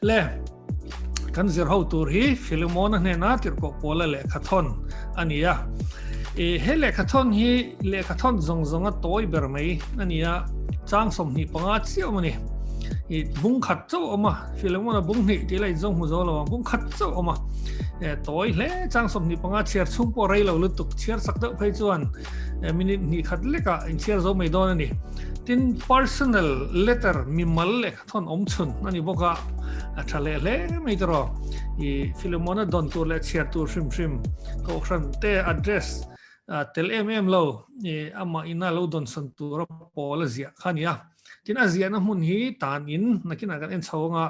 Le, kan zir ho tur hi Philemona hnena tirhkoh Paula lehkhathawn a ni a. E, he lehkhathawn hi lehkhathawn zawng zawnga tawi ber mai a ni a, chang 25 chiah awm a ni. I bung khat chauh awm a, Philemona bung hnih tih la inzawng hmu zo lo ang, bung khat chauh awm a. E, tawi hle, chang 25 chhiar chhung pawh rei lo lutuk, chhiar chak deuh phei chuan minute hnih khat lekah inchhiar zo mai dawn a ni. Tin, personal letter mimal lehkha thawn awm chhun a ni bawk a, a tha leh hle mai tawh. I Philemona dawn tur leh chhiar tur hrim hrim kohhran te address tel em em lo i amah ina lo dawn sawn tura pawl a ziah kha a ni a. Tin, a ziahna hmun hi tan in nakinah kan en chho anga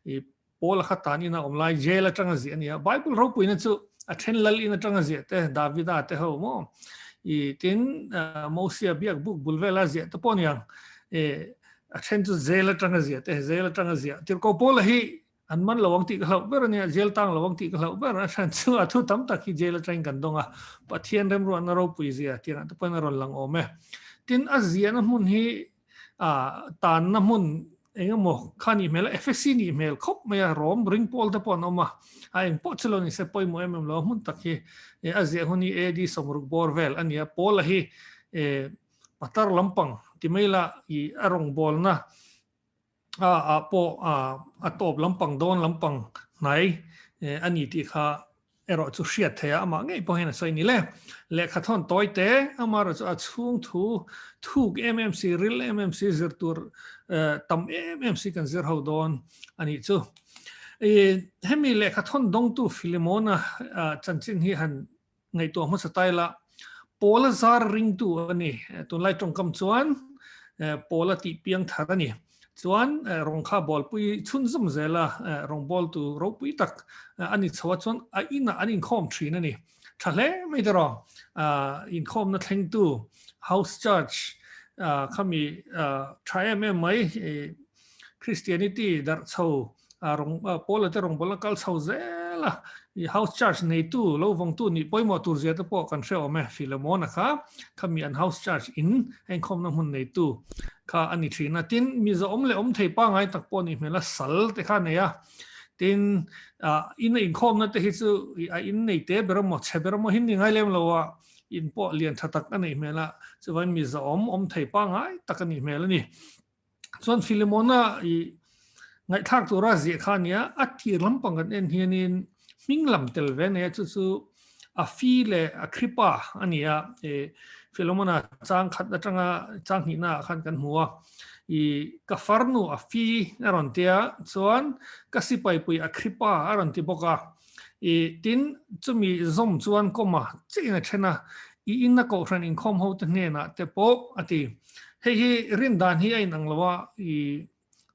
i Paula kha tan ina awm lai jail atanga ziah a ni a. Bible ropuina chu a then lal in atanga ziah te, Davida te ho maw? I tin Mosia biak buk bul vela ziah te pawh a ni ang. E a then chu jail atanga ziah te, jail atanga ziah. Tirhkoh Paula hi an man lo ang tih ka hlauh ber a nia, jail tang lo ang tih ka hlauh ber a. A then chu a thu tam tak hi jail atangin kan dawng a. Pathian remruatna ropui zia tiangah te pawhin a rawn lang awm e. Tin a ziahna hmun hi a tanna hmun engemaw kha nih hmel a, Efesi nih hmel khawp mai a, Rom ring pawl te pawh an awm a, a eng pawh chu lo ni se pawimawh em em lo a hmun tak hi a ziah hun hi AD 60 bawr vel a ni a, Paula hi patar lampang ti mai la i a rawngbawlna a ah pawh a tawp lampang dawn lampang hnai a ni tih kha erawh chu hriat theih a, amah ngei pawh hian a sawi ni le. Lehkha thawn tawi te, amaherawh chu a chhung thu thuk em em si, ril em em si, zir tur tam em em si kan zir ho dawn a nih chu. Hemi lehkha thawn dawngtu Philemona chanchin hi han ngaihtuah hmasa ta ila, Paula zar ringtu a ni. Tunlai tawngkam chuan Paula tih piang thar a ni. Chuan rawng kha bawlpui chhunzawm zela rawngbawltu ropui tak a ni chho a, chuan a inah an inkhawm thin a ni. Tha hle mai te rawh. Inkhawmna thlengtu House Church khami tha em em mai Christianity darh chho rawng Paula te rawngbawlna kal chho zel a, i House Church neitu lo vawngtu nih pawimawh tur zia te pawh kan hre awm e, Philemona kha khami an House Church in a inkhawmna hmun neitu kha a ni thin a, tin mi zawhawm leh awm thei pangngai tak pawh nih hmel a, sal te kha a nei a, tin in a inkhawmna te hi chu a in nei te ber emaw chhe ber emaw hi ni ngai lem lo a, in pawh lian tha tak a neih hmel a, chuvangin mi zawhawm awm thei pangngai tak a nih hmel a ni. Chuan Philemona i ngaihthlak tura ziah kha ania, a tir lampang kan en hianin hming lam tel ve nei a, chu chu a fi leh a Kripa a ni a, e Philemona chang khat atanga chang hnihna ah khan kan hmu a, i ka farnu a fi a rawn ti a, chuan ka sipaipui a Kripa a rawn ti bawk a. I tin, chumi zawm chuan comma chiahin a then a, i inna kohhran inkhawm hote hnenah te pawh a ti. Hei hi rin dan hi a inang lo a, i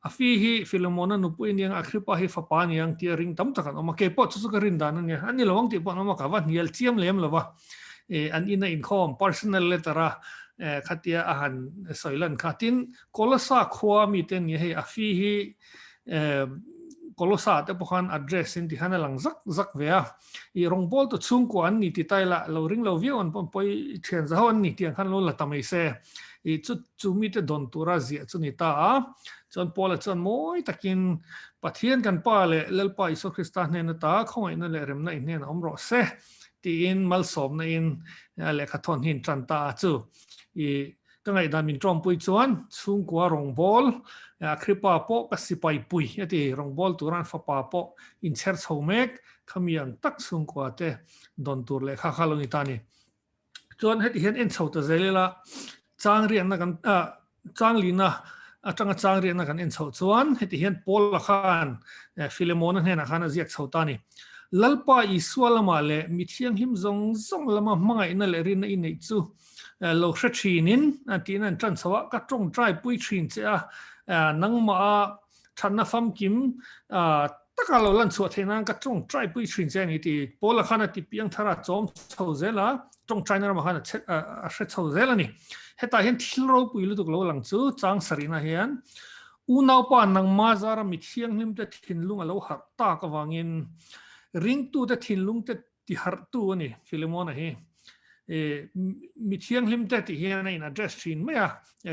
a fi hi Philemona nupui aniang, Agrippa hi fapa aniang tia ring tam tak an awm a, kei pawh chu chu ka rin dan a nia, a ni lo ang tih pawh an awm a, ka va hnial chiam lem lo va, i an inna inkhawm personal letter a khatia a han sawi lan kha. Tin, Kolossa khua mite ania hei a fi hi Kolossa te pawh khan address in tikhan a lang zak zak ve a, i rawngbawltu chhungkua an ni ti ta ila lo ring lo viau an pawh pawi thian za ho an ni tih ang khan lo la ta mai se, i chu chu mite dawn tura ziah chu ni ta a, chuan Paula chuan mawi takin Pathian kan Pa leh Lalpa Isua Krista hnen ata khawngaihna leh remna i hnenah awm rawh se tiin malsawmna in lehkha thawn hi in tan ta a chu i Ka ngaihdan min tawmpui chuan chhungkua rawngbâwl, Agrippa pawh ka sipai pui a ti, rawngbâwl tura an fapa pawh inchher chho mek, khami ang tak chhungkua te dawn tur lehkha kha lo ni ta a ni. Chuan heti hian en chho ta zel ila, chang riahna kan, chang lina atanga chang riahna kan en chhoh chuan heti hian Paula khan Philemona hnenah khan a ziak chho ta a ni. Lalpa Isua lamah leh mi thianghlim zawng zawng lama hmangaihna leh rinna i neih chu lo hre thinin tiin an tan chho a, ka tawngtai pui thin che a, nangmah thatna famkim taka lo lan chhuah theih nan ka tawngtai pui thin che a ni ti Paula khan a ti piang thar a, chawm chho zel a, tawngtaina ramah khan a hre chho zel a ni. Hetah hian thil ropui lutuk lo lang chu chang sarihna hian unaupa nangma zara mi thianghlimte thinlung a lo harh tak avangin ringtute thinlungte Ti harhtu a ni Philemona hi. E, mi thianghlim te tih hian a in address thin mai a,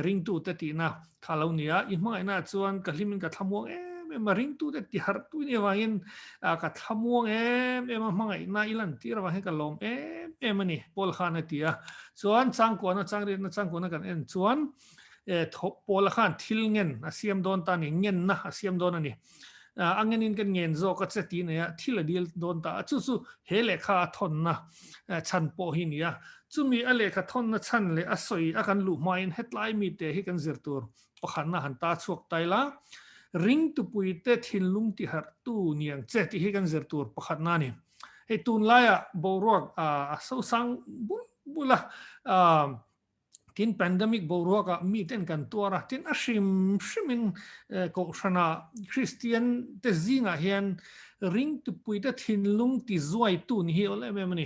ringtu te tihna kha lo ni a, i hmangaihna chuan ka hlimin ka thlamuang em em em a, ringtute tiharh tu ni avangin ka thlamuang em em a, hmangaihna i lantir avang hian ka lawm em em a ni, Paul khan a ti a. Chuan changkuana, changriatna changkuana kan en chuan Paula khan thil ngen a siam dawn ta a ni, ngenna a siam dawn a ni. A ngenin kan ngen zawk a che tih nei a, thil a dil dawn ta a, chu chu he lehkha a thawnna chhan pawh hi ni a. Chumi a lehkha thawnna chhan leh a sawi a kan luh hmain hetlai mite hi kan zir tur pakhatna han ta chhuak ta ila, ringtupuite thinlung tiharhtu niang che tih hi kan zir tur pakhatna a ni. Hei tunlaiah boruak a sosang bul bul a, Tin, pandemic boruakah miten kan tuar a, tin a hrim hrimin Kohhrana Kristian te zingah hian ringtupuite thinlung ti zuaitu ni hi awl em em a ni.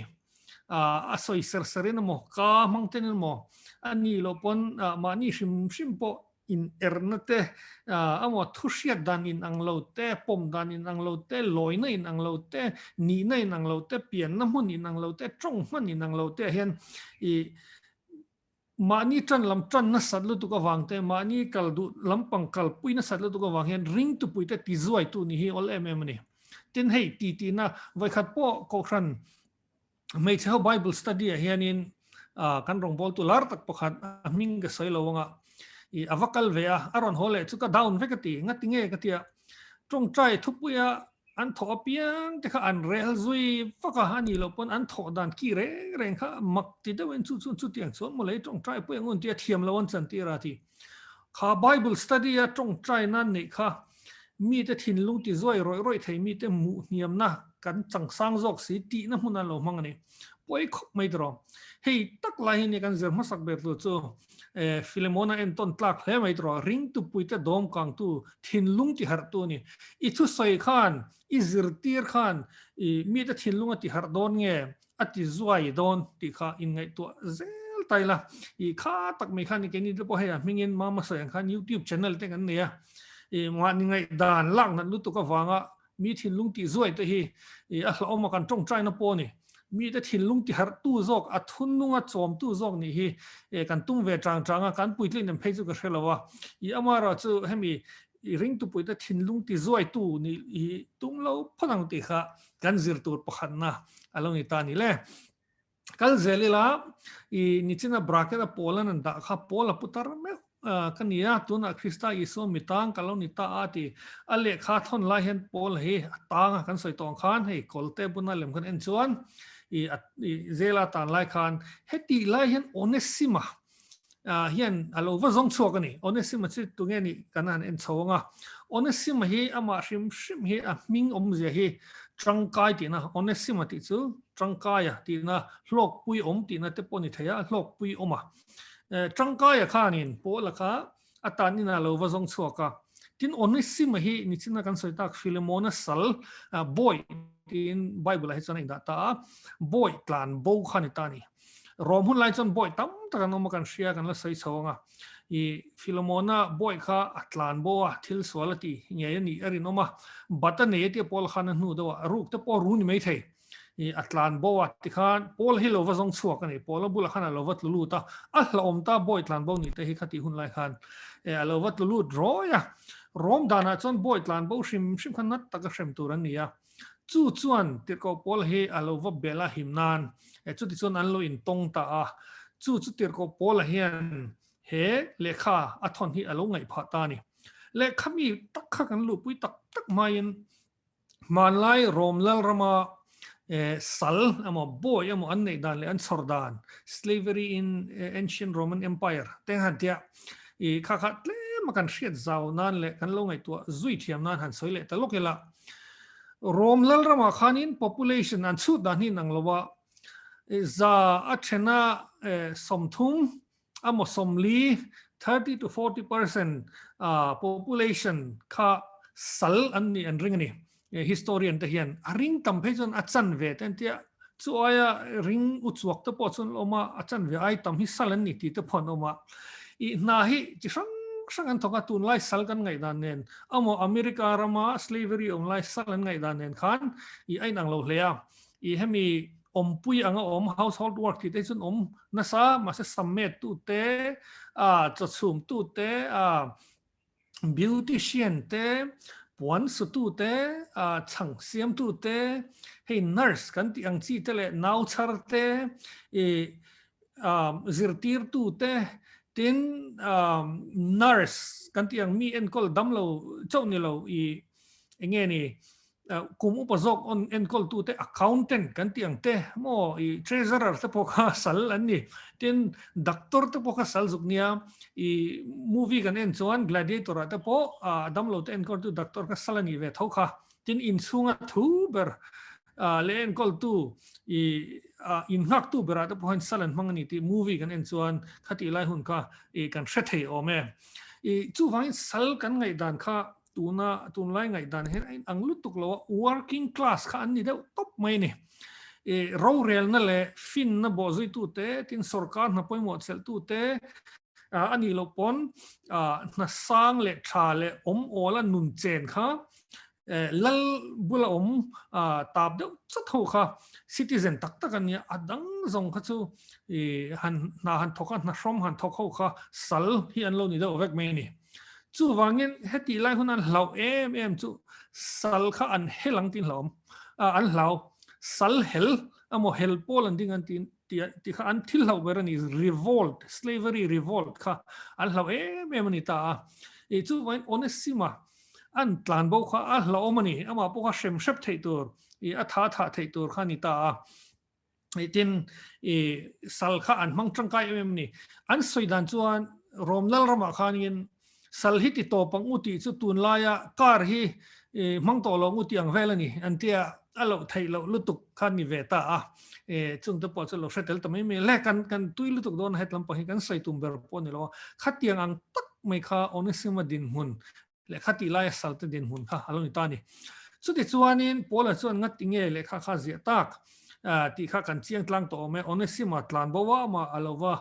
A sawi ser serin emaw, ka hmang ten emaw, a ni loh pawn mahni hrim hrim pawh in erna te, emaw thu hriat dan in ang lo te, pawm dan in ang lo te, lawina in ang lo te, nihna in ang lo te, pianna hmun in ang lo te, tawng hman in ang lo te ah hian i Mahni ṭan lam ṭan nasat lutuk avang te, mahni kal duh lampang kalpui nasat lutuk avang hian ringtupuite tizuaitu ni hi awl em em a ni. Tin hei ti tihna vawikhat pawh Kohhran hmeichhe ho Bible study ah hianin kan rawngbawltu lar tak pakhat a hming ka sawi lo anga i a va kal ve a, a rawn haw leh chu ka down vek a ti, ngati nge ka tia ṭawngṭai thupuia An thawh apiang te kha an rel zui vak a, a nih loh pawn an thawh dan ki reng reng kha mak ti deuhin chu chuan chutiang chuan mawlei tawngtai pawh eng un tia thiam lo an chantir a ti. Kha Bible study a tawngtai nan neih kha mite thinlung ti zuai rawih rawih thei mite hmuh hniamna kan changsang zawk si tihna hmun an lo hmang a ni. Pawi khawp mai tawh. Hei tak lai hi nia kan zir hmasak ber tur chu Philemona entawn tlak hle mai tawh. Ringtupuite dawm kangtu, thinlung tiharhtu a ni. I thusawi khan, i zirtir khan i mite thinlung a tiharh dawn nge, a ti zuai dawn tih kha inngaihtuah zel ta ila. I kha tak mai khan keini te pawh hei a hmingin Mama sawi ang khan YouTube channel te kan nei a. I mahni ngaihdan lak nat lutuk avanga Mi thinlung tih zuai te hi a hlauhawm a, kan tawngtaina pawh a ni. Mite thinlung tiharhtu zawk, a thunlunga chawmtu zawk nih hi kan tum ve chang chang a, kan puitlin em phei chu ka hre lo a. I amaherawh chu hemi i ringtupuite thinlung ti zuaitu nih hi tum lo phawt ang tih kha kan zir tur pakhatna a lo ni ta a ni le. Kal zel ila i nichina bracket a pawl an an dah kha pawl a putar meuh ka ni a, tunah Krista Isua mi tang ka lo ni ta a ti. A lehkha thawn lai hian Paul hi a tang a kan sawi tawh ang khan hei kawlte buna lem khan en chuan i zela tan lai khan hetih lai hian Onesima hian a lo va zawng chhuak a ni. Onesima chu tunge nih kan han en chho ang a. Onesima hi amah hrim hrim hi a hming awmzia hi tangkai tihna, Onesima tih chu tangkaia tihna, hlawkpui awm tihna te pawh a ni thei a, hlawkpui awm a. Tangkaia khanin Paula kha a tan inah a lo va zawng chhuak a. Tin, Onesima hi nichina kan sawi tak Philemona sal, bawi tiin Bible-ah hi chuan a indah ta a, bawi tlan bo kha a ni ta a ni. Rom hun lai chuan bawi tam tak an awm a kan hria kan la sawi chho ang a. I Philemona bawi kha a tlan bo a, thil sual a ti ngei a nih a rinawm a. Bat a nei a tia Paul khan a hnu deuh a, ruk te pawh a ru ni mai thei. I a tlan bo a tikhan Paul hi lo va zawng chhuak a ni. Paul a bulah khan a lo va tlu lut a, a hlauhawm ta bawi tlan bo nih te hi khatih hun lai khan a lo va tlu lut rawi a. Rom danah chuan bawi tlan bo hrim hrim kha nat taka hrem tur an ni a. Chu chuan tirhkoh Paul hi a lo va bel a him nan, chuti chuan an lo intawng ta a. Chu chu tirhkoh Paula hian he lehkha a thawn hi a lo ngaih phah ta a ni. Lehkha mi tak kha kan luhpui tak tak hmain hmanlai Rom Lalrama sal emaw bawi emaw an neih dan leh an chhawr dan, slavery in ancient Roman Empire, te han tia i kha kha tlem a kan hriat zau nan leh kan lo ngaihtuah zui thiam nan han sawi leh ta lawk ila. Rom Lalramah khanin population an chhut dan hi inang lo a, za a thena 30 emaw 40, 30 to 40%, population kha sal an nih an ring a ni. Historian te hian a ring tam phei chuan a chanve te an tia, chu aia ring uchuak te pawh chuan an awm a, a chanve ai tam hi sal an ni tih te pawh an awm a. I hna hi chi hrang hrang an thawk a, tunlai sal kan ngaihdan nen amaw America rama slavery awm lai sal an ngaihdan nen khan i a inang lo hle a. I hemi awmpui anga awm household work tih te hi chuan awm nasa mahse sammet tu te, a chawchhum tu te, a beautician te, Puan sutu te, chhang siamtu te, hei nurse kan tih ang chi te leh nau chhar te, i zirtirtu te, tin nurse kan tih ang mi enkawl dam lo chauh ni lo i eng nge ni kum upa zawk on enkawl tute accountant kan tih ang te maw i treasurer te pawh kha sal an ni tin doctor te pawh kha sal zuk nia i movie kan en chuan gladiator ah te pawh a damlo te enkawl tu doctor kha sal a nih ve tho kha tin inchhunga thu ber leh enkawl tu i innghak tu berah te pawh hian sal an hmang a ni tih movie kan en chuan khatih lai hun kha i kan hre thei awm e i chuvangin sal kan ngaihdan kha Tuna tunlai ngaihdan hian a inang lutuk lo a, working class kha an ni deuh tawp mai a ni. I rorelna leh finna bawhzuitute, tin sorkar hna pawimawh chelhtute a nih loh pawn hna sang leh tha leh awm awla nun chen kha lal bula awm tap deuh chat ho kha citizen tak tak an nia, a dang zawng kha chu i han hna han thawk a, hna hrawm han thawk ho kha sal hi an lo ni deuh vek mai a ni. Chuvangin hetih lai hun an hlauh em em chu sal kha an hel ang tiin hlauhawm an hlau. Sal hel emaw hel pawl an ding an ti tih kha an thil hlauh ber a ni, revolt, slavery revolt kha an hlauh em em a ni ta a. I chuvangin Onesima an tlan bo kha a hlauhawm a ni, amah pawh kha hrem hrep theih tur, i a tha thah theih tur kha a ni ta a. Tin, i sal kha an hmang tangkai em em a ni. An sawi dan chuan Rom lal ramah khanin sal hi ti tawp ang u tih chu tunlaia car hi hmang tawh lo ang u tih ang vel a ni. An tia a loh theih loh lutuk kha ni ve ta a. Chungte pawh chu lo hre tel ta mai mai le. Kan kan tui lutuk dawn a hetlam pawh hi kan sawi tum ber pawh a ni lo a. Khatiang ang tak mai kha Onesima dinhmun Lehkha tih laia salte dinhmun kha a lo ni ta a ni. Chutichuanin Paula chuan ngati nge lehkha kha ziah tak tih kha kan chiang tlang tawh awm e. Onesima tlan bo a mah a lo va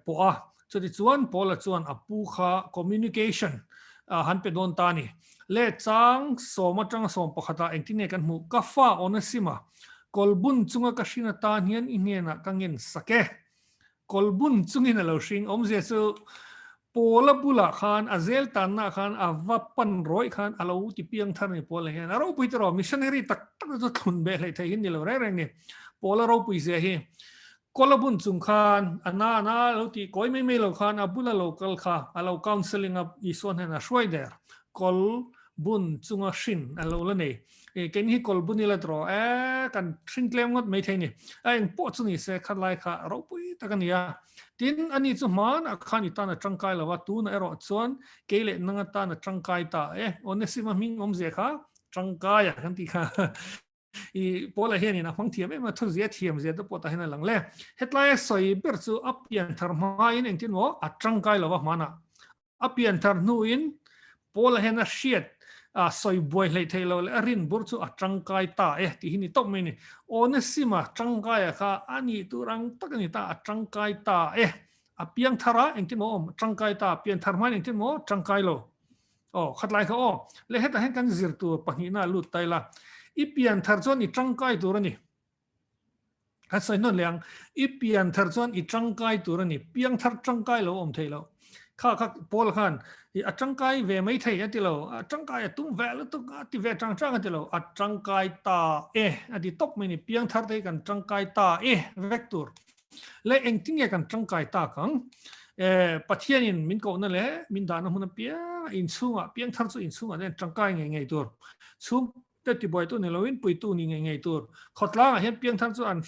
pawh a. Chutichuan Paula chuan a pu kha communication han pe dawn ta a ni. Le chang sawm atanga sawm pakhatah engtin nge kan hmuh? Ka fa Onesima, kawlbun chunga ka hrin atan hian i hnenah ka ngen sak e. Kawlbun chungin a lo hring. Awmzia chu Pawla bulah khan a zel tanna khan a va pan rawih khan a lo ti piang thar ni Pawla hian a ropui tawh missionary tak tak chu thlun beh hleih theih hi ni lo reng reng ni. Pawla ropui zia hi Kawla bun chung khan a na na a lo tih kawi mai mai lo khan a bula lo kal kha a lo counselling a Isua hnen a hruai der. Kawl bun chunga hrin a lo la nei. E ken hi kawl bun ila tawh e kan hring tlem ngawt mai thei ni. A eng pawh chu ni se khat lai kha ropui tak a ni a. Tin ani chu hmanah khan i tan a tangkai lo a, tunah erawh chuan kei leh nang atan a tangkai ta e. Onesima hming awmzia kha tangkai a kan tih kha. I Paula hianin a hmang thiam em a, thuzia thiam zia te pawh tah hian a lang le. Hetlaia sawi ber chu a pianthar hmain engtin maw a tangkai lo a hmanah. A pianthar hnuin Paula hian a hriat a sawi buai hleih theih loh leh a rin bur chu a tangkai ta e tih hi ni tawp mai a ni. Onesima tangkaia kha a nih tur ang tak a ni ta, a tangkai ta e. A piangthar a engtin maw awm, a tangkai ta, pianthar hmain engtin maw tangkai lo. Aw, khatlai kha aw. Leh hetah hian kan zir tur pahnihna a lut ta ila. I pianthar chuan i tangkai tur a ni. Kan sawi hnawn leh ang, i pianthar chuan i tangkai tur a ni, piangthar tangkai lo awm theih loh. Kha kha Paul khan i a tangkai ve mai thei a ti lo, a tangkai a tum ve lutuk a ti ve chang chang a ti lo, a tangkai ta e a ti tawp mai a ni, piangthar te hi kan tangkai ta e vek tur. Le engtin nge kan tangkai tak ang? E, Pathianin min kohna leh min dahna hmun apiang inchhungah piangthar chu inchhungah te tangkai ngei ngei tur. Chhung Te tibuaitu ni loin puitu ni ngei ngei tur. Khawtlangah hian piangthar chu an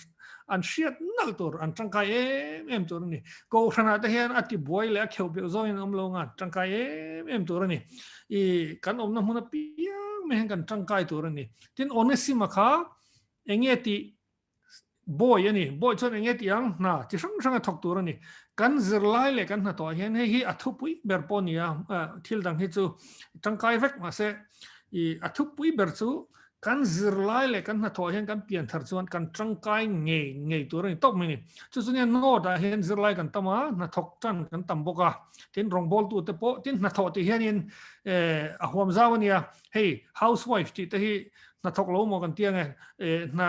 an hriat nalh tur, an tangkai em em tur a ni. Kohhranah te hian a tibuai leh a kheuh beuh zawngin an awm lo nga, tangkai em em tur a ni. I kan awmna hmun apiang mai hian kan tangkai tur a ni. Tin, Onesima kha enge tih Bawi a ni. Bawi chuan eng nge tih ang? Hna chi hrang hrang a thawk tur a ni. Kan zirlai leh kan hnathawh hian hei hi a thupui ber pawh a ni a, thil dang hi chu tangkai vek mahse i a thupui ber chu kan zirlai leh kan hnathawh hian kan pian thar chuan kan tangkai ngei ngei tur a ni tawp mai a ni. Chu chu nia note ah hian zirlai kan tam a, hnathawk tan kan tam bawk a, tin rawngbawltu te pawh tin hnathawh tih hianin a huam zau a nia. Hei housewife tih te hi hnathawk lo maw kan tia nge hna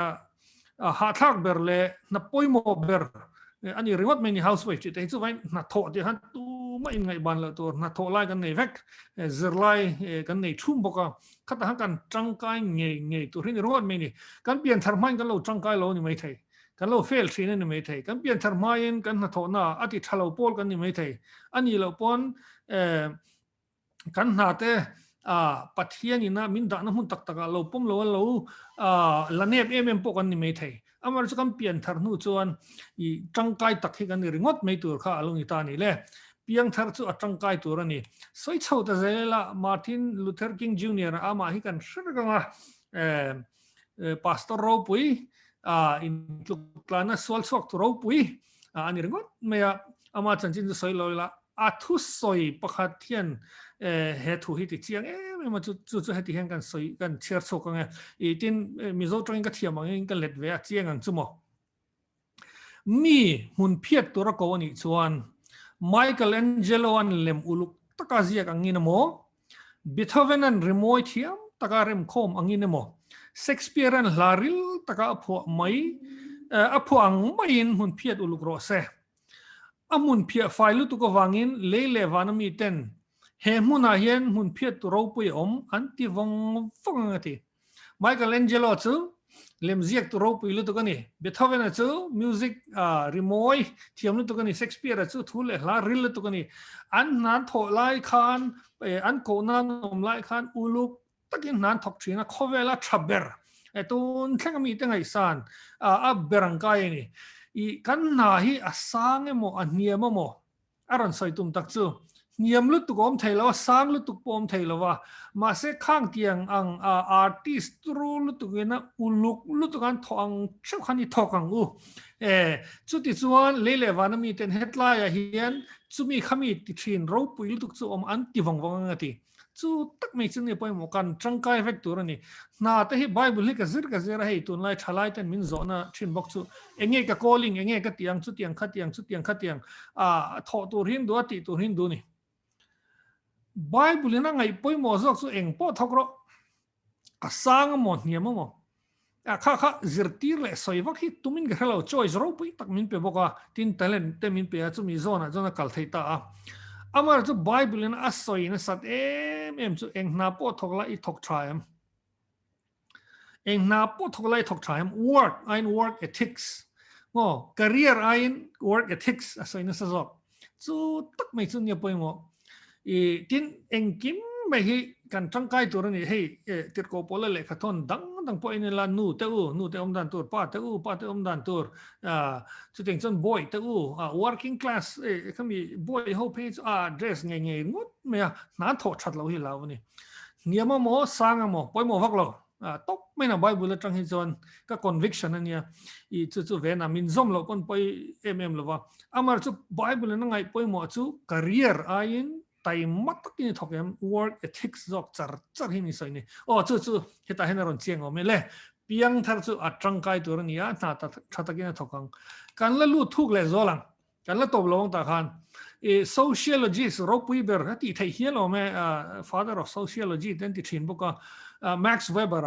hahthlak ber leh hna pawimawh ber a ni ringawt mai ni housewife tih te hi chuvain hnathawh tih khan tu Tumah inngaihban loh tur hnathawh lai kan nei vek, zirlai kan nei thum bawk a, khatah khan kan tangkai ngei ngei tur hi ni ringawt mai a ni. Kan pianthar hmain kan lo tangkai lo a ni maithei, kan lo fail thin a ni maithei, kan pianthar hmain kan hnathawhnaah a ti tha lo pawl kan ni maithei, a nih loh pawn kan hna te Pathian ina min dahna hmun tak takah lo pawm lo a lo la nep em em pawh kan ni maithei. Amaherawhchu chu kan pian thar hnu chuan i tangkai tak hi kan ni ringawt mai tur kha a lo ni ta a ni le. Piang thar chu a tangkai tur a ni. Sawi chho ta zel ila Martin Luther King Junior amah hi kan hre vek ang a, Pastor ropui intluktlana sual chhuak tu ropui a ni ringawt mai a, ama chanchin chu sawi lo ila a thusawi pakhat hian he thu hi ti chiang em em a, chu chu chu heti hian kan sawi kan chhiar chhuak ang e, i tin Mizo tawngin ka thiam angin ka let ve a chiang ang chu maw. Mi hmun phiat tura ko anih chuan Michael Angelo-a'n lem uluk taka ziak angin emaw, Beethoven-a'n rimawi thiam taka remkhawm angin emaw, Shakespeare-a'n hla ril taka a phuah mai, a phuah ang maiin hmun phiat uluk rawh se. A hmun phiah fai lutuk avangin lei leh vana miten he hmunah hian hmun phiat tu ropui a awm an ti vawng vawng ang a ti. Michelangelo chu lemziak tu ropui lutuk a ni. Beethoven-a chu music rimawi thiam lutuk a ni. Shakespeare-a chu thu leh hla ril lutuk a ni. An hna thawh lai khan, an kohna an awm lai khan uluk takin hna an thawk thin a, khawvela tha ber tun thleng a mite ngaihsan a ber ang kai a ni. I kan hna hi a sang emaw a hniam emaw A rawn sawi tum tak chu hniam lutuk a awm thei lo a, sang lutuk pawh a awm thei lo a, mahse khang tiang ang a artist turu lutuk in a uluk lutuk an thawh ang theuh khan i thawk ang u. E, chuti chuan lei leh vana miten hetlaiah hian chumi khami ti thin ropui lutuk chu awm an ti vawng vawng ang a ti. Chu tak mai chu nge pawimawh kan tangkai vek tur a ni. Hna te hi Bible hi ka zir ka zir a, hei tunlai thalai ten min zawhna thin bawk chu enge ka calling, enge ka tih ang, chutiang khatiang, chutiang khatiang a thawh tur hi an duh a, tih tur hi an duh a ni. Bible in a ngaih pawimawh zawk chu eng pawh thawk rawh. A sang emaw hniam emaw a kha kha zirtir leh sawi vak hi tumin ka hre lo, choice ropui tak min pe bawk a, tin talent te min pe a, chumi zawnah chuan a kal thei ta a. Amaherawhchu chu Bible in a sawi nasat em em chu eng hna pawh thawk la i thawk tha em? Eng hna pawh thawk la i thawk tha em? Work aiin work ethics maw career aiin work ethics a sawi nasa zawk. Chu tak mai chu nia pawimawh. I tin engkim mai hi kan tangkai tur a ni. Hei tirhkoh pawla lehkha thawn dang dang pawh en ila nu te u, nu te awm dan tur, pa te u, pa te awm dan tur, chutiang chuan boy te u, working class khami boy ho phei chu a dress ngei ngei ngawt mai a, hna thawh that loh hi hlau a ni. Hniam amaw, sang amaw, pawimawh vak lo. Tawp mai na Bible atang hi chuan ka conviction a nia. I chu chu ve na min zawm loh pawn pawi em em lova. Amar chu Bible in a ngaih pawimawh chu career aiin taima takin i thawk em work ethics zawk char char hi ni sawi ni. Aw chu chu hetah hian a rawn chiang awm e le. Piang thar chu a tangkai tur a ni a, hna tha takin a thawk ang. Kan la lut thuk leh zual ang. Kan la tawp lo ang tah khan i sociologist ropui ber a tih theih hial awm e, father of sociology te an ti thin bawk a, Max Weber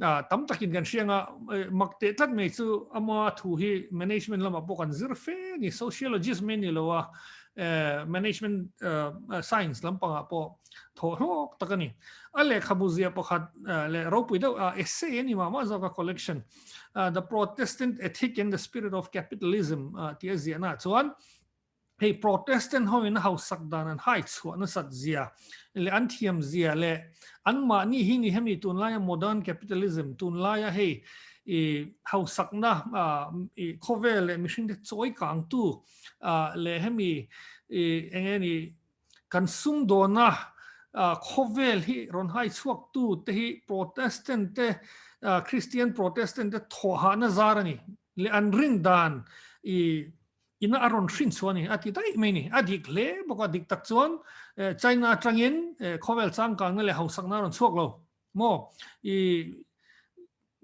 a tam takin kan hriang a, mak teh tlat mai chu ama thu hi management lamah pawh kan zir fe a ni, sociologist mai ni lo a, management science lampangah pawh thawh hlawk tak a ni. A lehkhabu zia pakhat leh ropui deuh essay a ni mah mah zawk a collection. The Protestant Ethic and the Spirit of Capitalism tih a ziahna ah chuan hei Protestant ho in a hausak dan an hai chhuah nasat zia leh an thiam zia leh anmahni hi ni hemi tunlaia modern capitalism tunlaia hei i hausakna i khawvel leh mihringte chawi kangtu leh hemi i enge ni Kan sumdawna khawvel hi rawn hai chhuaktu te hi Protestant te, Christian Protestant te thawhhahna zar a ni. Leh an rin dan i ina a rawn hrin chhuah a ni, a ti daih mai a ni. A dik hle bawk a, dik tak chuan China atangin khawvel changkangna leh hausakna a rawn chhuak lo maw? I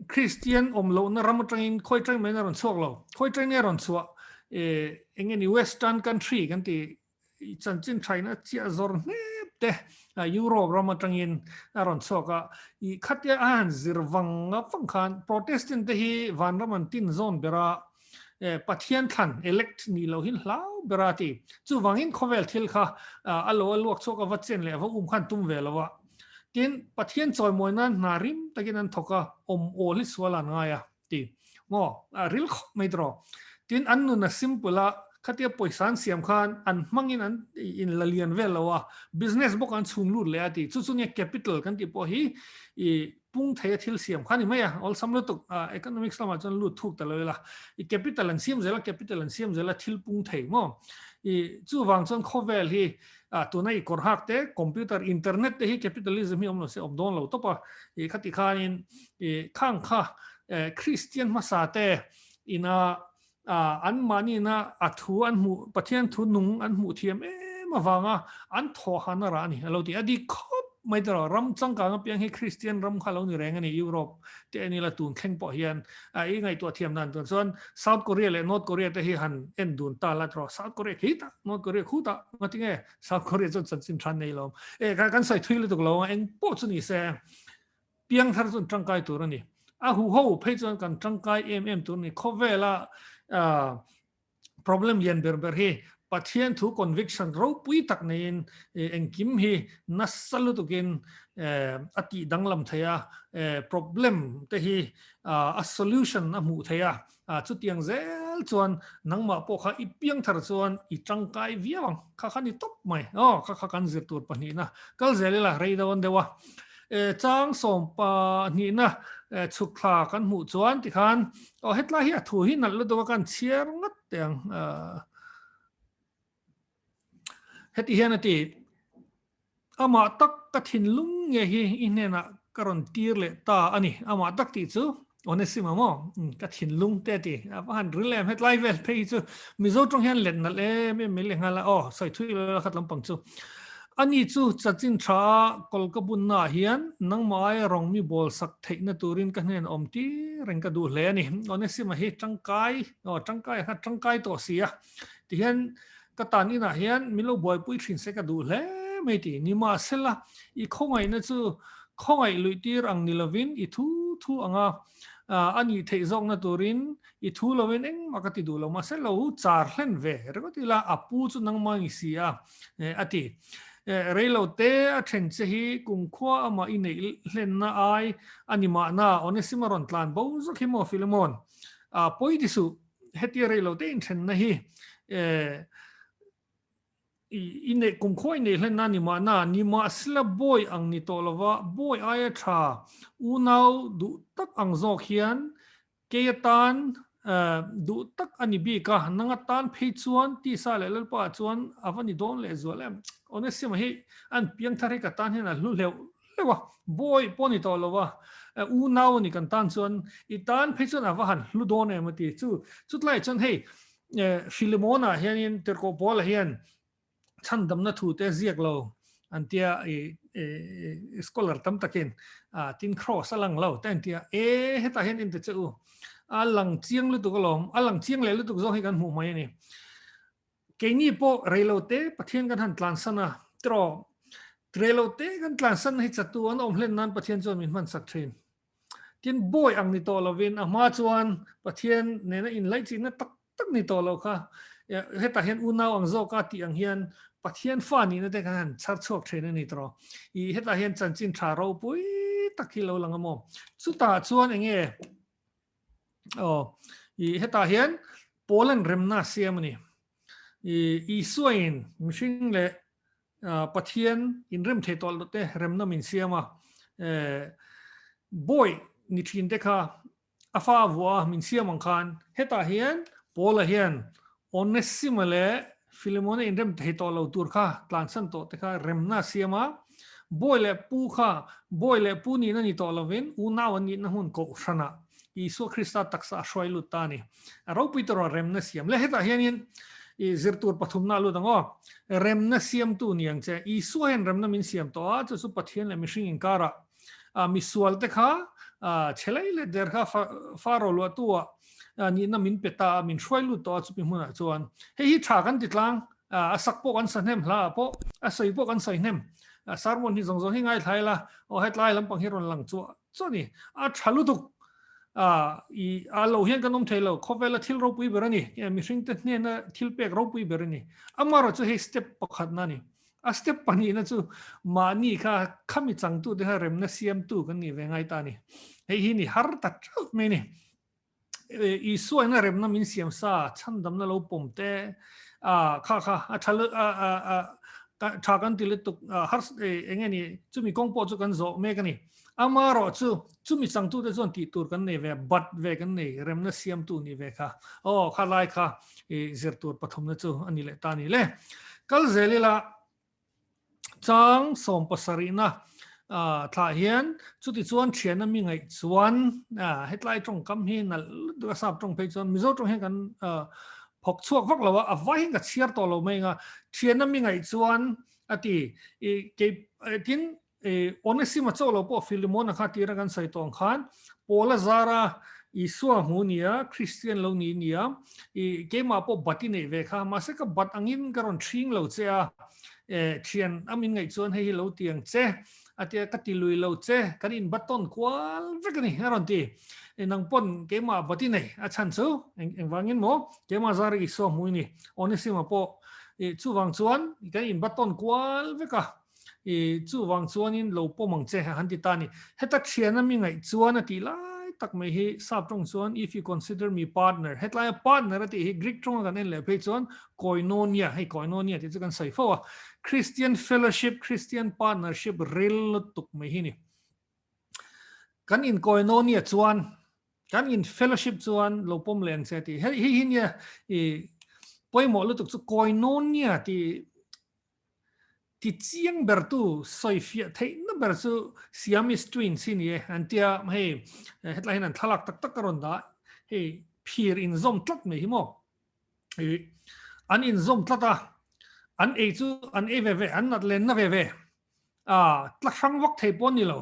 Christian awm lohna ram atangin khawi atangin mai a rawn chhuak lo. Khawi atangin nge a rawn chhuah? Eng nge ni Western country kan ti I chanchin thaina chiah zawr hnep te Europe ram atangin a rawn chhuak a, i khatia a han zir vang vang khan Protestant te hi vanram an tin zawn ber a, Pathian thlan, elect, nih loh hin hlau ber a ti. Chuvangin khawvel thil kha a lo a luak chhuak a va chen leh a va um khan tum ve lo a. Tin, Pathian chawimawi nan hna rim takin an thawk a, awm awl hi sual an ngai a ti. Maw? A ril khawp mai tawh. Tin, an nun a simple a, khatia pawisa an siam khan an hmangin an in la lian vel lo a, business bawk an chhung lut leh a ti. Chu chu nge capital kan tih pawh hi i pung thei a thil siam kha ni mai a, awlsam lutuk economics lamah chuan lut thuk ta lo ila, i capital an siam zel a, capital an siam zel a thil pung thei maw? I chuvang chuan khawvel hi tuna i kawr hak te, computer, internet te hi capitalism hi awm lo se awm dawn lo tawp a, i khati khanin i khang kha Christian hmasa te ina an mahniina a thu an hmuh, Pathian thu nung an hmuh thiam em avanga an thawhhan a rah a ni a lo ti. A dik khawp mai tawh lo, ram changkang apiang hi Kristian ram kha lo ni reng a ni, Europe te en ila tun thleng pawh hian i ngaihtuah thiam dan tur chuan South Korea leh North Korea te hi han en dun ta la tawh, South Korea khi tak, North Korea khu tak, ngatinge South Korea chuan chanchin than nei lo. E kan sawi thui lutuk lo ang, eng pawh chu ni se. Piangthar chu an tangkai tur a ni. A huho phei chuan kan tangkai em em tur a ni. Khawvela problem lian ber ber hi Pathian thu conviction ropui tak neiin engkim hi nasa lutukin a tih danglam thei a, problem te hi a solution a hmuh thei a. Chutiang zel chuan nangmah pawh kha i piangthar chuan i tangkai viau ang. Kha kha ni tawp mai. Aw, kha kha kan zir tur pahnihna kal zel ila rei dawn deuh a. Chang sawm pahnihna chhuk thla kan hmuh chuan tikhan aw hetlai hi a thu hi nalh lutuk a kan chhiar ngat teh ang. Heti hian a ti. Amah tak ka thinlung nge hi i hnenah ka rawn tir leh ta a ni. Amah tak tih chu Onesima maw? Ka thinlung te a ti. A va han ril em hetlai vel phei hi chu Mizo tawng hian let nalh em em mai leh nghal a. Aw, sawi thui lo la khat lampang chu. Ani chu chanchin tha a kawl ka bunna ah hian nangmah aia rawng mi bawl sak theihna turin ka hnen awm tir reng ka duh hle a ni. Onesima hi tangkai, aw tangkai a kha tangkai tawh si a. Tihian Ka tan inah hian min lo buaipui thin se ka duh hle mai ti. Nimahsela, i khawngaihna chu khawngaih luih tir ang ni lovin i thu thu anga a nih theih zawkna turin i thu lovin engmah ka ti duh lo. Mahse lo char hlen ve ringawt ila a pu chu nangmah ngi si a, a ti. Reilo te a then che hi kumkhua amah i neih hlenna ai a ni mahna Onesima rawn tlan bo zawk hi maw Philemon? Pawi ti suh. Hetia rei lo te inthenna hi i neih kum khawi neih hlenna ni mahna nimahsela bawi ang ni tawh lova bawi aia tha unau duh tak ang zawk hian kei atan duh tak a ni bik a, nang atan phei chuan tisa leh Lalpa ah chuan a va ni dawn leh zual em. Onesima hi an piangthar hi ka tan hian a hlu hleuh hleuh a, bawi pawh ni tawh lo a, unau a ni kan tan chuan i tan phei chuan a va han hlu dawn em a ti. Chu chutlaiah chuan hei Philemon-ah hianin Tirhkoh Paula hian chhandamna thu te ziak lo an tia i scholar tam takin tin cross a lang lo te an tia e hetah hian en ta che u a lang chiang lutuk alawm a lang chiang leh lutuk zawng hi kan hmuh mai a ni. Keini pawh reilote Pathian kan han tlansan a, tiraw? Reilote kan tlansan hi chatu an awm hlen nan Pathian chuan min hmansak thin. Tin, bawi ang ni tawh lovin a hma chuan Pathian nena inlaihchihna tak tak ni tawh lo kha, hetah hian unau ang zawka tih ang hian Pathian fa nihna te kan han chhar chhuak thin a ni tiraw? I hetah hian chanchin tha ropui tak hi lo lang a maw? Chutah chuan enge Aw, i hetah hian Poland remna a siam a ni. I Isuain mihring leh Pathian inrem thei tawh loh te remna min siam a. Bawi ni thin te kha a fa vuah a min siam ang khan hetah hian Paula hian Onesima leh Philemona inrem thei tawh lo tur kha tlansan tawh te kha remna a siam a, bawi leh pu kha bawi leh pu nihna ni tawh lovin unau an nihna hmun kohhranah Isua Krista taksa a hruai lut ta a ni. A ropui tawrh a remna siam. Le hetah hianin i zir tur pathumna a lut ang aw. Remna siamtu ni ang che. Isua hian remna min siam tawh a, chu chu Pathian leh mihring inkarah misual te kha chhelei leh der kha Faro luahtu ah nihna min pe ta a, min hruai lut tawh a chumi hmunah chuan. Hei hi tha kan ti tlang, a sak pawh kan sa hnem hla ah pawh, a sawi pawh kan sawi hnem. Sermon hi zawng zawng hi ngaithla ila, aw hetlai lampang hi rawn lang chuah chuah a ni. A tha lutuk. A, i, a lo hian kan awm thei lo, khawvela thil ropui ber a ni, mihringte hnena thil pek ropui ber a ni. Amaherawh chu hei step pakhatna a ni. A step pahnihna chu mahni kha khami changtute kha remna siamtu kan nih ve ngai ta a ni. Hei hi ni har ta teuh mai a ni. Isua ina remna min siam sa chhandamna lo pawm te a kha kha a tha a a a tha kan ti lutuk har eng nge ni chumi kawng pawh chu kan zawh mek a ni. Amaherawh chu chumi changtute chuan tih tur kan nei ve bat ve kan nei remna siamtu nih ve kha aw kha lai kha i zir tur pathumna chu a ni leh ta a ni le. Kal zel ila Chang sawmpasarihna thlah hian chuti chuan thiana mi ngaih chuan hetlai tawngkam hi nalh lutuk a sap tawng phei chuan Mizo tawng hian kan phawk chhuak vak lo a, a vai hian ka chhiar tawh lo mai ang a, thiana mi ngaih chuan a ti i kei tin Onesima chauh lo pawh Philemona kha tira kan sawi tawh ang khan Paula zara Isua hmu nia Kristian lo ni nia i keimah pawh bat i neih ve kha mahse ka bat angin ka rawn ṭhing lo che a thian a min ngaih chuan hei hi lo ti ang che a tia ka ti lui lo che kan in bat tawn kual vek a ni a rawn ti nang pawn keimah bat i nei a chhan chu engvangin maw keimah zara Isua hmu i ni Onesima pawh chuvang chuan kan in bat tawn kual vek a. I chuvang chuanin lo pawm ang che han ti ta a ni. Heta thiana mi ngaih chuan a tih lai tak mai hi sap tawng chuan if you consider me partner hetlaia partner a tih hi Greek tawnga kan en leh phei chuan koinonia hei koinonia tih chu kan sawi fo a Christian fellowship Christian partnership ril lutuk mai hi ni. Kan in koinonia chuan kan in fellowship chuan lo pawm leh ang che tih hei hi nia i pawimawh lutuk chu koinonia tih Ti chiang ber tu sawi fiah theihna ber chu Siamese twins hi ni e an tia hei hetlai hian an thlalak tak tak a rawn dah hei phir inzawm tlat mai hi maw ih an inzawm tlat a an ei chu an ei ve ve an nat lenna ve ve a tla hrang vak thei pawh a ni lo.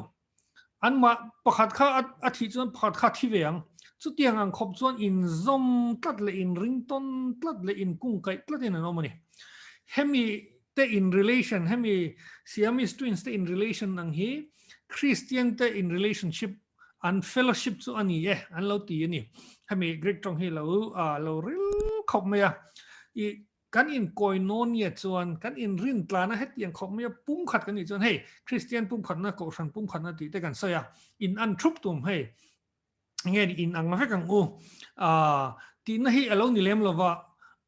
Anmah pakhat kha a thih chuan pakhat kha a thi ve ang. Chutiang ang khawp chuan inzawm tlat leh inring tawn tlat leh inkungkaih tlatin an awm a ni. Hemi te in relation, hemi Siamese twins te in relation ang hi Christian te in relationship an fellowship chu a ni e an lo ti a ni. Hemi Greek tawng hi lo lo ril khawp mai a. I Kan inkawi nawn chuan kan inrin tlana hetiang khawp maia pumkhat kan nih chuan hei Kristian pumkhatna Kohhran pumkhatna tih te kan sawi a, in an thup tum hei nge ni in ang vek ang u tihna hi a lo ni lem lova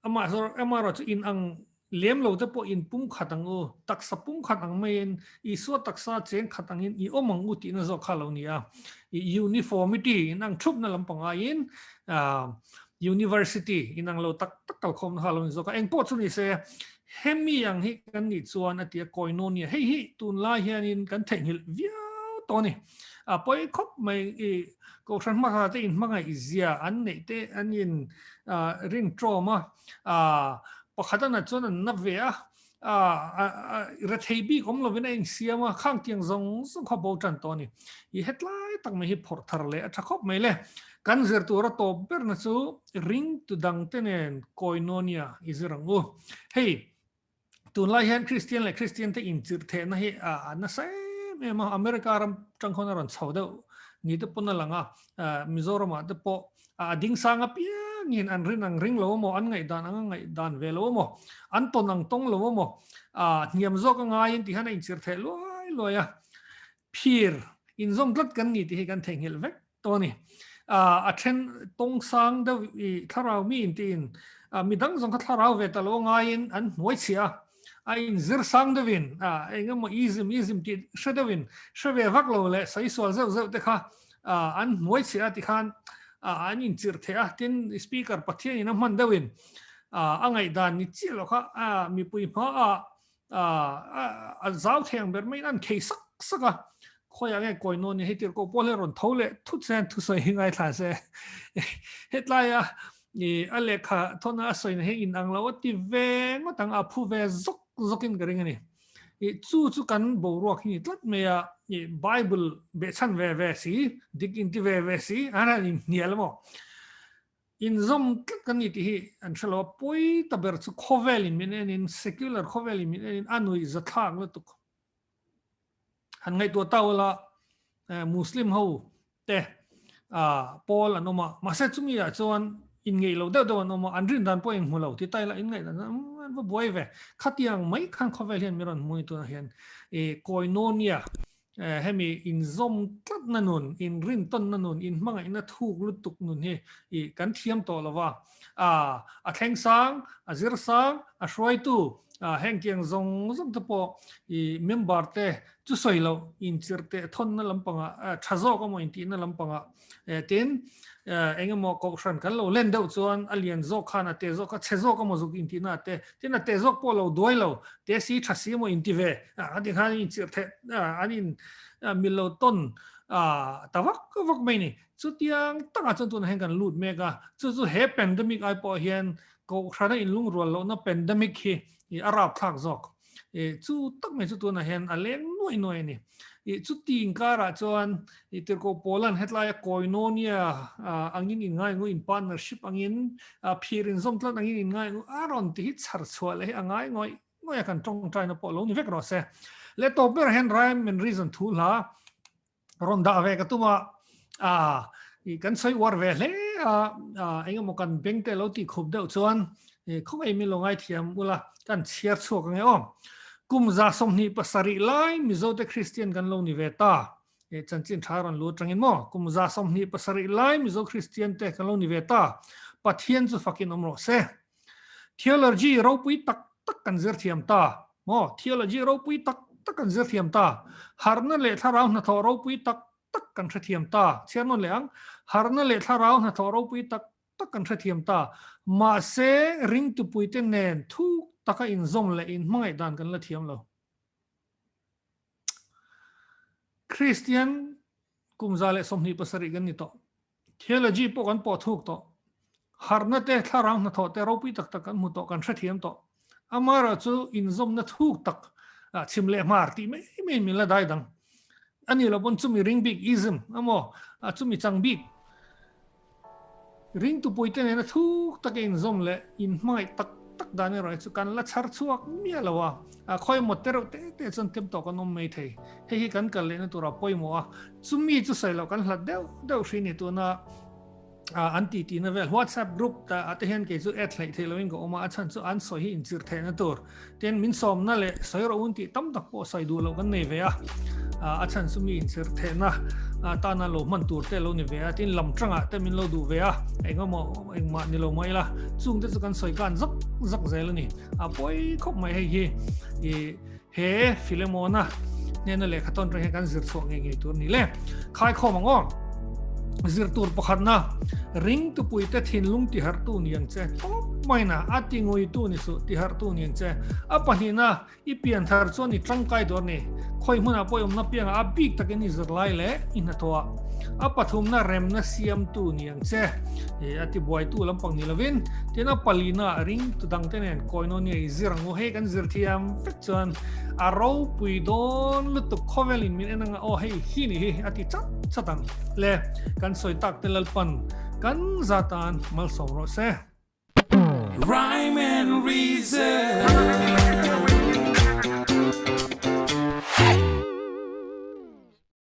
amah amaherawh chu in ang lem lo te pawh in pumkhat ang u taksa pumkhat ang maiin Isua taksa cheng khat angin i awm ang u tihna zawk kha a lo ni a, uniformity in ang thupna lampang aiin University inang lo tak tak kalkhawmna kha lo ni zawk a, engpawh chu ni se hemi ang hi kan nih chuan a ti a, koinonia hei hi tunlai hianin kan theihnghilh viau tawh a ni. A pawi khawp mai i Kohhran hmasa te inhmangaih zia an neih te an in rin tawm a, pakhat a nat chuan an na ve a, Rethei bik awm lovin a insiam a, khang tiang zawng zawng kha bo tan tawh a ni. I hetlai tak mai hi phawrh thar leh a tha khawp mai le. Kan zir tur a tawp berna chu ringtu dangte nen koinonia i zir ang u. Hei, tunlai hian Kristian leh Kristian te inchirh thehna hi a nasa em em a, America ram tang khawn a rawn chho deuh ni te pawn a lang a, Mizoramah te pawh A ding sang apiangin an rin ang ring lo amaw, an ngaihdan ang a ngaihdan ve lo amaw, an tawn ang tawng lo amaw, a hniam zawk a ngaiin tih hian a inchir theh luai luai a. Phir inzawm tlat kan ni tih hi kan theihnghilh vek tawh a ni. A then tawng sang deuh i thlarau mi intiin midang zawng kha thlarau ve ta lo a ngaiin an hnuai chhiah a. A inzir sang deuhin, eng emaw ism ism tih hre deuhin, hre ve vak lo leh sawi sual zeuh zeuh te kha an hnuai chhiah a tikhan an inchirh theh a, tin speaker Pathianin a hman deuhin a ngaihdan ni chiah lo kha mipui hmaah a zau thei ang ber maiin an khei sak sak a, khawiah nge kawi nawn ni hei tirhkoh pawl hi a rawn tho leh thut se thusawi hi ngaithla se hetlaia I a lehkha thawna a sawina hi in ang lo a ti ve ngawt ang, a phu ve zawk zawkin ka ring a ni. I chu chu kan boruak hi ni tlat mai a, i Bible behchhan ve ve si, dik inti ve ve si, an han inhnial emaw inzawm tlat kan ni tih hi an hre lo a, pawi ta ber chu khawvelin min enin, secular khawvelin min enin a nuih zathlak lutuk. Han ngaihtuah ta ula, Muslim ho te. pawl an awm a, mahse chumi ah chuan inngeih lo deuh deuh an awm a, an rin dan pawh inhmu lo ti ta ila inngaih dan an va buai ve. Khatiang mai khan khawvel hian min rawn hmu ni tunah hian Koinonia hemi inzawm tlatna nun, inrintawnna nun, inhmangaihna thuk lutuk nun hi kan thiam tawh lo va, a thleng sang, a zir sang, a hruaitu heng tiang zawng zawng te pawh member te chu sawi loh inchirh teh thawnna lampangah tha zawk emaw intihna lampangah Tin, eng emaw kohhran kan lo len deuh chuan a lian zawk khan a te zawk a chhe zawk emaw zuk intihna a te. Tin, a te zawk pawh lo duai lo, te si tha si emaw inti ve. A ti khan inchirh theih an in mil lo tawn ta vak vak mai ni. Chutiang takah chuan tunah hian kan lut mek a, chu chu he pandemic ai pawh hian kohhrana inlungrual lohna pandemic hi a rapthlak zawk. Chu tak mai chu tunah hian a leng nuai nuai a ni. Chuti inkarah chuan Tirhkoh Paula'n hetlaia Koinonia angin inngai ngu, in partnership angin, phir inzawm tlat angin inngai ngu a rawn ti hi chhar chhuah leh hi a ngai ngawih ngawih a, kan tawngtaina pawh lo ni vek rawh se. Leh tawp berah hian Rhyme and Reason thu hla rawn dah ve ka tum a, i kan sawi uar ve hle a, engemaw kan beng te lo tih khup deuh chuan khawngaih min lo ngaithiam ula kan chhiar chhuak ange aw. Kum 27 lai Mizote Kristian kan lo ni ve ta, chanchin tha rawn lu atangin maw kum 27 lai Mizo Kristian te kan lo ni ve ta, Pathian chu fakin awm rawh se. Theology ropui tak tak kan zir thiam ta maw? Theology ropui tak tak kan zir thiam ta. Harhna leh thlarau hnathawh ropui tak tak kan hrethiam ta. Chhiar nawn leh ang. Harhna leh thlarau hnathawh ropui tak tak kan hrethiam ta. Mahse, ringtupuite nen thuk taka inzawm leh inhmangaih dan kan la thiam lo. Kristian kum 127 kan ni tawh. Theology pawh kan pawh thuk tawh. Harhna te, thlarau hnathawh te ropui tak tak kan hmu tawh, kan hrethiam tawh. Amaherawhchu inzawmna thuk tak chhim leh hmar tih mai mai min la dai dang. A nih loh pawn chumi ring bik ism emaw chumi chang bik Ringtupuite nena thuk taka inzawm leh inhmangaih tak tak dan erawh hi chu kan la chhar chhuak miah lo a, a khawimaw te reuh te te chuan tem tawh kan awm mai thei. Hei hi kan kal lehna tura pawimawh a, chumi chu sawi loh kan hlat deuh deuh hri ni tuna an ti tihna vel WhatsApp group ah te hian kei chu add hleih theih loin ka awm a, a chhan chu an sawi hi inchirh theihna tur. Tin, min sawmna leh sawi rawh un tih tam tak pawh sawi duh loh kan nei ve a, a chhan chu mi inchirh theihna tana lo hman tur te lo ni ve a, tin lam tangah te min lo duh ve a, engemaw engmah ni lo mai ila, chung te chu kan sawi kan zak zak zel a ni. A pawi khawp mai hei hi i he Philemona hnena lehkha tawn atang hian kan zir chhuah ngei ngei tur a ni le. Khaikhawm ang aw. Zir tur pakhatna, Ringtupuite thinlung tiharhtu ni ang che. Tawp maina a tinguitu ni suh, tiharhtu ni ang che. A pahnihna, i pian thar chuan i tangkai dawr ni. Khawi hmunah pawh i awmna piangah a bik takin i zirlai leh i hnathawh ah. A pathumna, remna siamtu ni ang che. A tibuaitu lampang ni lovin. Tin, a palina, ringtu dangte nen Koinonia i zir ang u. Hei kan zir thiam vek chuan a ropui dawn lutuk khawvelin min en anga aw hei hi ni hi a ti chat chat ang le kan sawi tak te Lalpan kan zatan malsawm rawh se. Rhyme and reason.